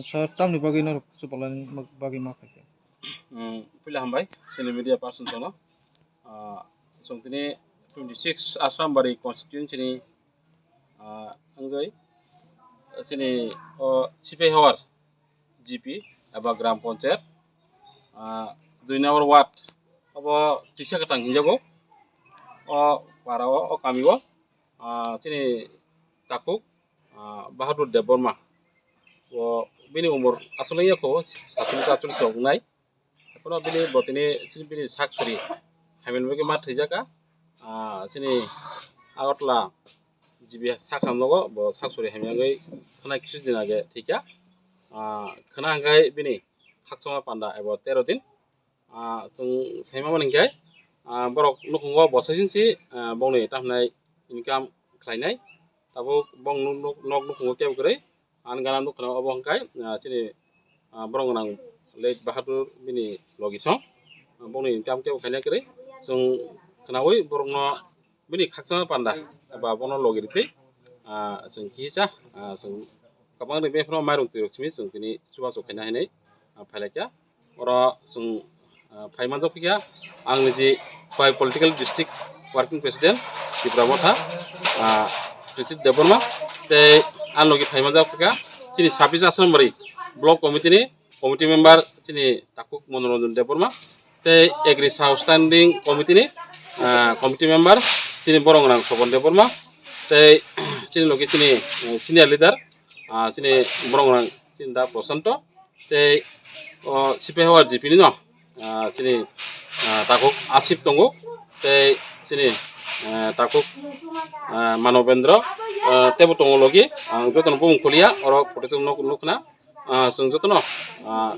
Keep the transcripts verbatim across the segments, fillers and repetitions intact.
Sir, tamni bagwi norok chupalani bagwi ma khaikha? Hmm, puila hambai, chini media person tono. Ah, chwng tini twenty six Asrambari constituency ni, ah, wngwi chini o Sipaihawar G P eba Gram Panchayat, ah, dui number ward obo Tisa Kwthang hinjago. O para o, o kami o, ah, chini takhuk, ah, Bahadur Debbarma. O bini umor aswk wngya kho, satung achuk tongnai. Ekheno bini bo tini chini bini sak suri hamya ni bagwi ma thwijaka. Ah, chini Agartala G B sakha nogo bo sak suri hamya wngwi khwna kisu din age thwikha. Ah, khwna hwnkhe bini khakchangma panda ebo tero din. Ah, chwng saima mani hwnkhe, ah, borok nukhungo bwsai singsi, ah, bongni tamhinai income khlainai. Tabuk bong nuk, nuk, nok nukhungo kebo kwrwi. Ani gana nukha obo hwnkhe, ah, chini, ah, borok gwnang late Bahadur bini logi song. Ah, bongni income kebo khaina kwrwi. Chwng khwnaui borokno bini khakchangma panda eba bono logi rwtwi, ah, chwng kisa, ah, chwng kwbangni bebak phano mairung twirok simi chwng tini chubachu khaina hinwi, ah, phailaikha. Oro chwng, ah, phai manjak phikha ang niji Khowai Political District Working President Tipra Motha, ah, Richard Debbarma, tei ang logi phai manjak phikha chini sabis Asrambari Block Committee ni committee member chini takhuk Monoranjan Debbarma, tei Agri Sub Standing Committee ni, ah, committee member chini borok gwnang Sobon Debbarma, tei chini logi chini, eh, senior leader, ah, chini borok gwnang chini da Prosanto, tei o Sipaihawar G P ni no, ah, chini, ah, takhuk Asif tongo, tei chini, ah, takhuk, ah, Manobendra, ah, teibo tongo logi. Ang jotono bumung khuliya, oro photo chwng nuk, nukna. Ah, chwng jotono, ah,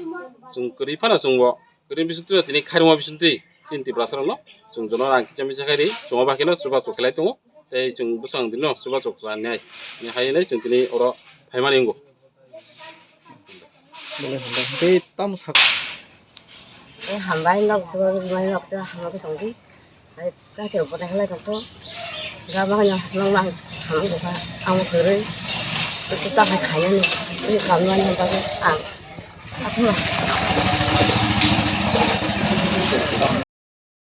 chwng kwrwi phano chwngbo kwrwi bisingtwi tini khairokma bisingtwi chini Tiprasarokno chwng jotono rang kicha misa khairi chwngno bakheno chubachu khlai tongo, tei chwng bwsang dino chubachu khlainai, ni hai hinwi chwng tini oro phaimani wngo. Tei tamo sak. Tei hambai nok chubachu mai nok ta hambai tongdi. Hai, kaisa rok bo naikhe lai tongkho. Gama hwnyo nokma hamang bwkha ang kwrwi. Tei ta hai khainani. Tei kamnani bagwi ang. Aswkno.